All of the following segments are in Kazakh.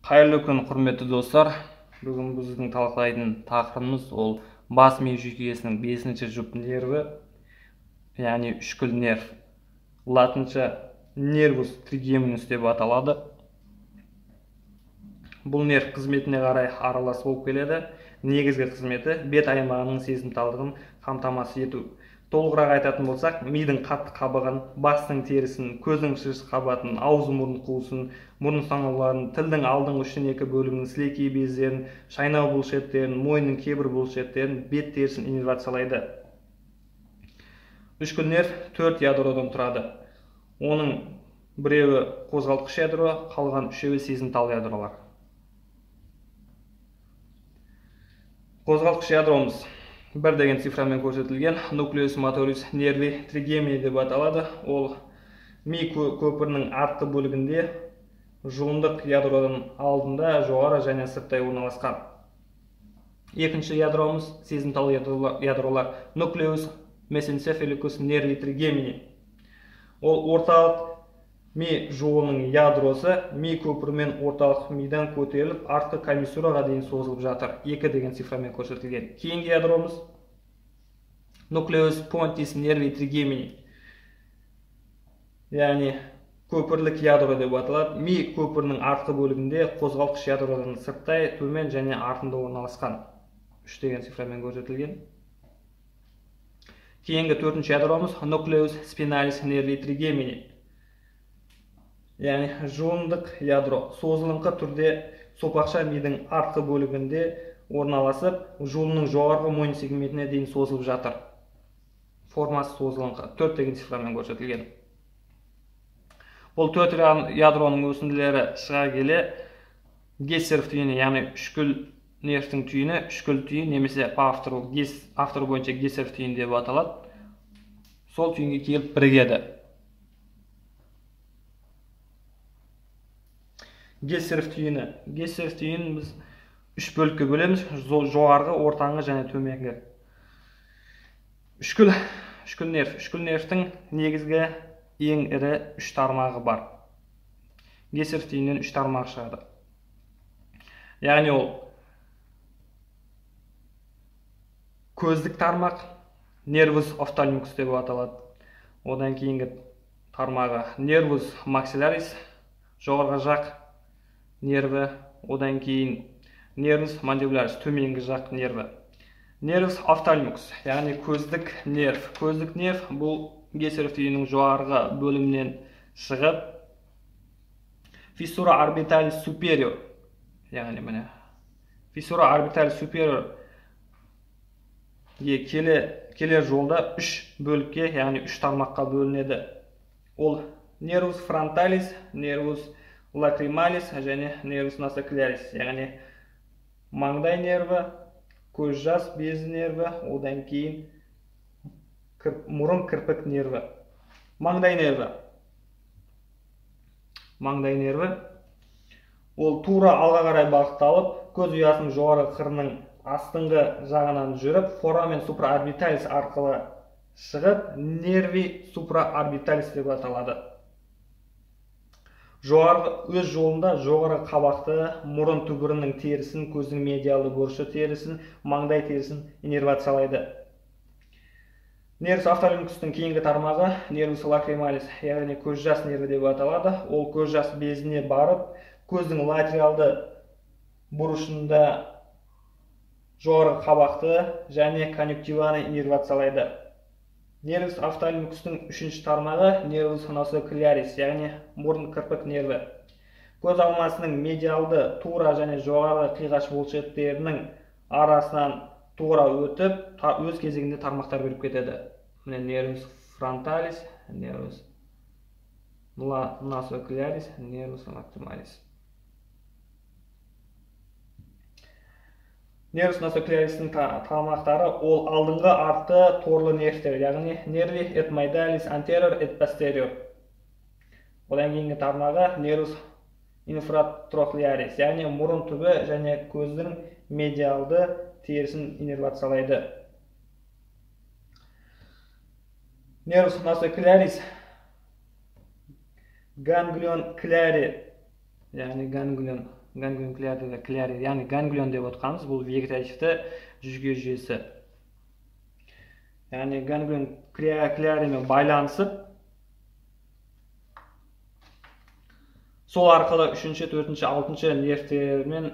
Қайырлы күн, құрметті достар. Бүгін біздің талқылайтын тақырыбымыз ол бас ми жүйкесінің 5-ші жұп нерві, яғни үшкіл нерв. Латынша nervus trigeminus деп аталады. Бұл нерв қызметіне қарай аралас болып келеді. Негізгі қызметі бет аймағының сезімталдығын қамтамасыз ету. Толығырақ айтатын болсақ, мидың қатты қабығын, бастың терісін, көздің шырыш қабатын, ауыз мұрын қуысын, мұрын саңылауларын, тілдің алдыңғы 3-2 бөлігінің сілекей бездерін, шайнау бұлшықеттерін, мойынның кейбір бұлшықеттерін, бет терісін иннервациялайды. Үшкіл нерв 4 ядродан тұрады. Оның біреуі қозғалтқыш ядро, қалған үшеуі сезімтал ядролар. Қозғалтқыш ядромыз 1 деген цифрамен көрсетілген nucleus motoris nervi trigemini деп аталады. Ол ми көпірінің артқы бөлігінде жұлындық ядродан алдында жоғары және сырттай орналасқан. Екінші ядромыз сезімтал ядролар nucleus mesencephalicus nervi trigemini. Ол орталық ми жолының ядросы ми көпірімен орталық мидан көтеріліп артқы комиссураға дейін созылып жатыр. 2 деген цифрамен көрсетілген. Кейінгі ядромыз nucleus pontis nervi trigemini, яғни көпірлік ядро деп аталады. Ми көпірінің артқы бөлігінде қозғалтқыш ядродан сырттай, төмен және артында орналасқан. 3 деген цифрамен көрсетілген. Кейінгі төртінші ядромыз nucleus spinalis nervi trigemini, яғни жұлындық ядро созылыңқы түрде сопақша мидың артқы бөлігінде орналасып, жұлынның жоғарғы мойын сегментіне дейін созылып жатыр. Формасы созылыңқы, 4 деген цифрамен көрсетілген. Бұл 4 ядроның өсінділері шыға келе Гессеров түйіні, яғни үшкіл нервтің түйіні, үшкіл түйін немесе по автору, автор бойынша Гессеров түйіні деп аталады. Сол түйінге келіп бірігеді. Гессеров түйіні. Гессеров түйінін біз үш бөлікке бөлеміз: жоғарғы, ортаңғы және төменгі. Үшкіл нерв. Үшкіл нервтің негізгі ең ірі үш тармағы бар. Гессеров түйінінен үш тармақ шығады. Яғни ол көздік тармақ, nervus ophthalmicus деп аталады. Одан кейінгі тармағы nervus maxillaris, жоғарғы жақ нерві, одан кейін nervus mandibularis, төменгі жақ нерві. Nervus ophthalmicus, яғни көздік нерв. Көздік нерв бұл Гессеров түйінінің жоғарғы бөлімінен шығып, fissura orbitalis superior, яғни міне fissura orbitalis superior келер жолда үш бөлікке, яғни үш тармаққа бөлінеді. Ол nervus frontalis, nervus lacrimalis және nervus nasociliaris, яғни маңдай нерві, көз жас безі нерві, одан кейін мұрын кірпік нерві. Маңдай нерві. Маңдай нерві ол тура алға қарай бағытталып, көз ұясының жоғарғы қырының астыңғы жағынан жүріп, foramen supraorbitalis арқылы шығып, nervi supraorbitalis деп аталады. Жоғарғы өз жолында жоғарғы қабақты, мұрын түбірінің терісін, көздің медиалды бұрышы терісін, маңдай терісін иннервациялайды. Nervus ophthalmicus'тың кейінгі тармағы nervus lacrimalis, яғни көз жас нерві деп аталады. Ол көз жас безіне барып, көздің латералды бұрышында жоғарғы қабақты және конъюнктиваны иннервациялайды. Nervus ophthalmicus'тың үшінші тармағы nervus nasociliaris, яғни мұрын кірпік нерві. Көз алмасының медиалды тура және жоғарғы қиғаш бұлшықеттерінің арасынан тура өтіп, өз кезегінде тармақтар беріп кетеді. Міне nervus frontalis, nervus nasociliaris, nervus lacrimalis. Nervus nasociliaris'in тармақтары ол алдыңғы артқы торлы нервтер, яғни nervi ethmoidalis anterior et posterior. Одан кейінгі тармағы nervus infratrochlearis, яғни мұрын түбі және көздің медиалды терісін иннервациялайды. Nervus nasociliaris ganglion clari, яғни ганглион, ганглион Клиари, яғни ганглион деп отқанымыз бұл вегетативті жүйке жүйесі. Яғни ганглион Клиаримен байланысып, сол арқылы 3-ші, 4-ші, 6-шы нервтермен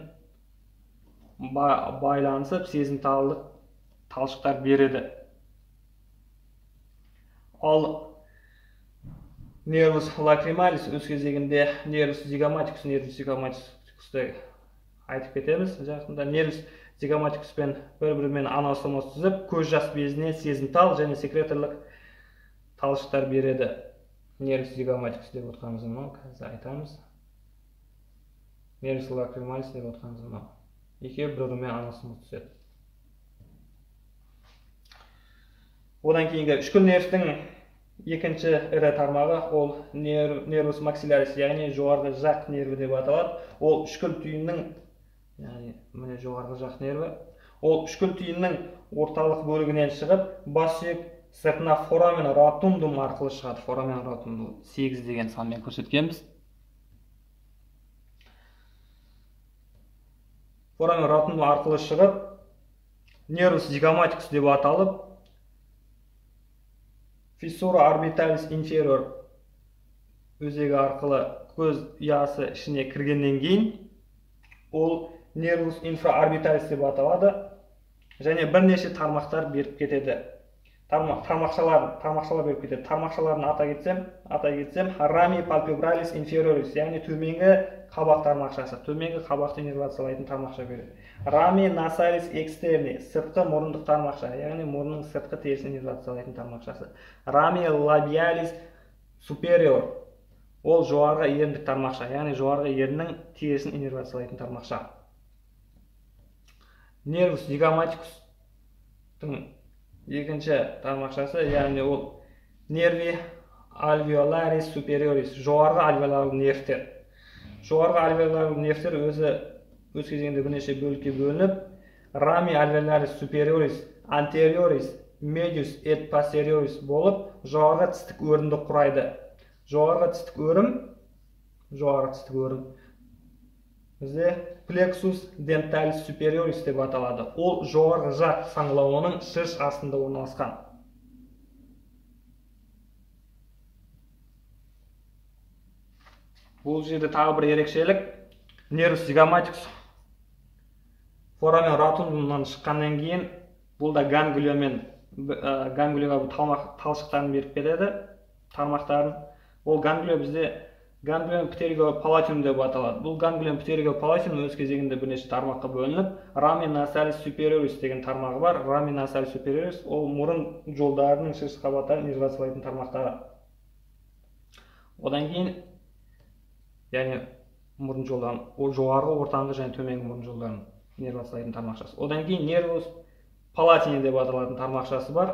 байланысып сезімталдық талшықтар береді. Ал нервус лакрималис өз кезегінде нервус зигоматикус, нервус зигоматикусты айтып кетеміз. Жақында нервус зигоматикуспен бір-бірімен анастомоз түзіп, көз жас безіне сезімтал және секреторлық талшықтар береді. Нервус зигоматикус деп отқанымыз мынау, қазір айтамыз. Нервус лакрималис деп отқанымыз мынау. Екеуі бір-бірімен анастомоз түзеді. Одан кейінгі үшкіл нервтің екінші ірі тармағы ол нервус максиллярис, яғни жоғарғы жақ нерві деп аталады. Ол үшкіл түйіннің, яғни міне жоғарғы жақ нерві, ол үшкіл түйіннің орталық бөлігінен шығып, бас сүйек сыртына форамен ротундум арқылы шығады. Форамен ротундум 8 деген санмен көрсеткенбіз. Форамен ротундум арқылы шығып, нервус зигоматикус деп аталып, фиссура орбиталис инфериор өзегі арқылы көз ұясы ішіне кіргеннен кейін ол нервус инфраорбиталис деп аталады және бірнеше тармақтар беріп кетеді. Тармақшалар беріп кетеді. Тармақшаларын атай кетсем, рами палпебралис инфериорис, яғни төменгі қабақ тармақшасы, төменгі қабақты иннервациялайтын тармақша береді. Рами насалис экстерни, сыртқы мұрындық тармақша, яғни мұрынның сыртқы терісін иннервациялайтын тармақшасы. Рами лабиалис супериор, ол жоғарғы еріндік тармақша, яғни жоғарғы еріннің терісін иннервациялайтын тармақша. Нервус зигоматикустың екінші тармақшасы, яғни ол нерви альвеоларис супериорис, жоғарғы альвеоларлық нервтер. Жоғарғы альвеоларлық нервтер өзі өз кезегінде бірнеше бөлікке бөлініп, рами альвеоларис супериорис, антериорис, медиус эт постериорис болып, жоғарғы тістік өрімді құрайды. Жоғарғы тістік өрім бізде плексус денталис супериорис деп аталады. Ол жоғарғы жақ саңылауының шырш астында орналасқан. Бұл жерде тағы бір ерекшелік, нервус зигоматикус форамен ротундумнан шыққаннан кейін бұл да ганглионмен, ганглионға талшықтарын беріп кетеді, тармақтарын. Ол ганглио бізде ганглион птеригопалатиум деп аталады. Бұл ганглион птеригопалатиум өз кезегінде бірнеше тармаққа бөлініп, рами насалис супериорис деген тармағы бар. Рами насалис супериорис ол мұрын жолдарының шырш қабаттарын иннервациялайтын тармақтары. Одан кейін, яғни мұрын жолдарын, ол жоғарғы, ортаңғы және төменгі мұрын жолдарын иннервациялайтын тармақшасы. Одан кейін нервус палатини деп аталатын тармақшасы бар.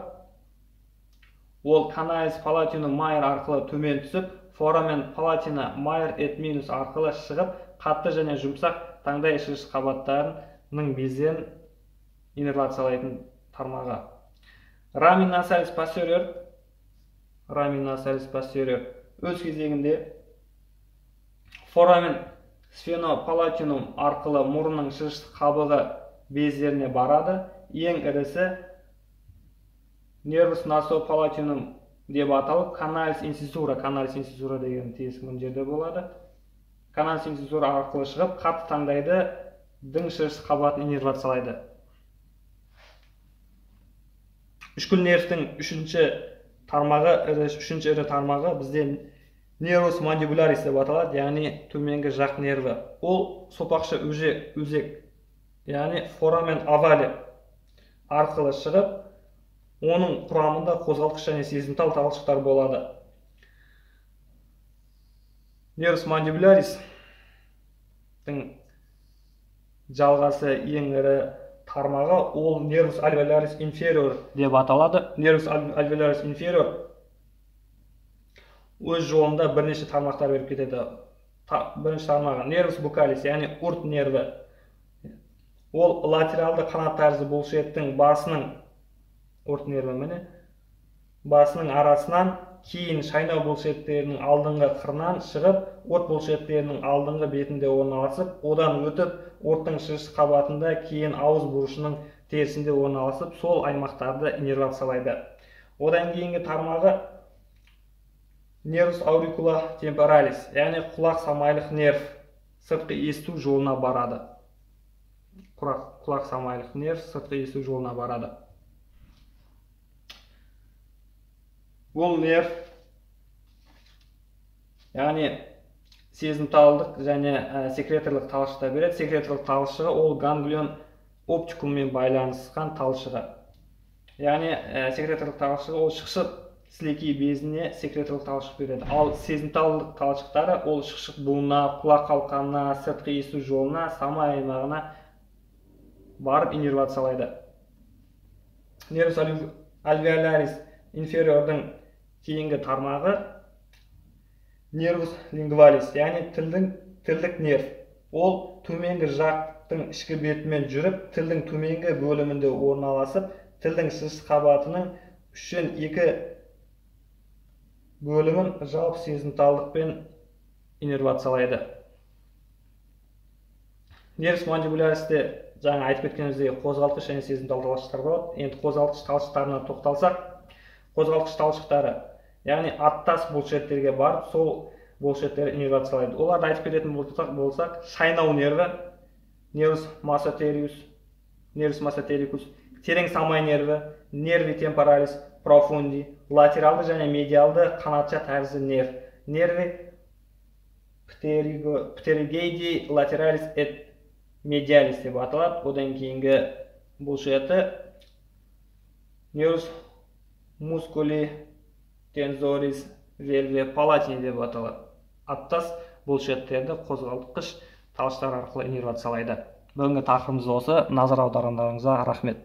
Ол каналис палатину майер арқылы төмен түсіп, форамен палатина майер эт минус арқылы шығып, қатты және жұмсақ таңдай шырш қабаттарының бездерін иннервациялайтын тармағы. Рами насалис постериор, рами насалис постериор өз кезегінде форамен сфенопалатинум арқылы мұрынның шырш қабығы бездеріне барады. Ең ірісі нервус насопалатинум деп аталып, каналис инцизура, каналис инцизура деген тесік мына жерде болады. Каналис инцизура арқылы шығып, қатты таңдайды дің шырш қабатын иннервациялайды. Үшкіл нервтің үшінші тармағы, үшінші ірі тармағы бізде нервус мандибулярис деп аталады, яғни төменгі жақ нерві. Ол сопақша өзек, яғни форамен овале арқылы шығып, оның құрамында қозғалтқыш және сезімтал талшықтар болады. Нервус мандибуляристің жалғасы ең ірі тармағы ол нервус альвеолярис инфериор деп аталады. Нервус альвеолярис инфериор өз жолында бірнеше тармақтар беріп кетеді. Бірінші тармағы нервус букалис, яғни ұрт нерві. Ол латералды қанат тәрізді бұлшықеттің басының, ұрт нерві міне, басының арасынан кейін шайнау бұлшықеттерінің алдыңғы қырынан шығып, от бұлшықеттерінің алдыңғы бетінде орналасып, одан өтіп, оттың шырыш қабатында, кейін ауыз бұрышының терісінде орналасып, сол аймақтарды иннервациялайды. Одан кейінгі тармағы нервус auricula temporalis, яғни құлақ самайлық нерв, сыртқы есту жолына барады. Құлақ самайлық нерв сыртқы есту жолына барады. Бұл нерв, яғни сезімталдық және секреторлық талшықта береді. Секреторлық талшығы ол ганглион оптикуммен байланысқан талшығы. Яғни секреторлық талшығы ол шықшық сілекей безіне секреторлық талшық береді. Ал сезімталдық талшықтары ол шықшық буынына, құлақ қалқанына, сыртқы есту жолына, самай аймағына барып иннервациялайды. Нервус alveolaris инфериордың кейінгі тармағы нервус lingualis, яғни тілдік нерв. Ол төменгі жақтың ішкі бетімен жүріп, тілдің төменгі бөлімінде орналасып, тілдің шырыш қабатының 3-2 бөлімін жалпы сезімталдықпен иннервациялайды. Нервус mandibularis'те жаңа айтып кеткеніміздей қозғалтқыш және сезімтал талшықтар болады. Енді қозғалтқыш талшықтарына тоқталсақ, қозғалтқыш талшықтары, яғни аттас бұлшықеттерге барып, сол бұлшықеттерді иннервациялайды. Оларды айтып кететін болсақ, шайнау нерві, нервус massetericus, терең самай нерві, нерви temporalis profundi, латералды және медиалды қанатша тәрізді нерв, нерви pterygoidei lateralis et medialis деп аталады. Одан кейінгі бұлшықеті нервус musculi tensoris velve palatini деп аталады. Аттас бұлшықеттерді қозғалтқыш талшықтар арқылы иннервациялайды. Бүгінгі тақырыбымыз осы. Назар аударғандарыңызға рахмет.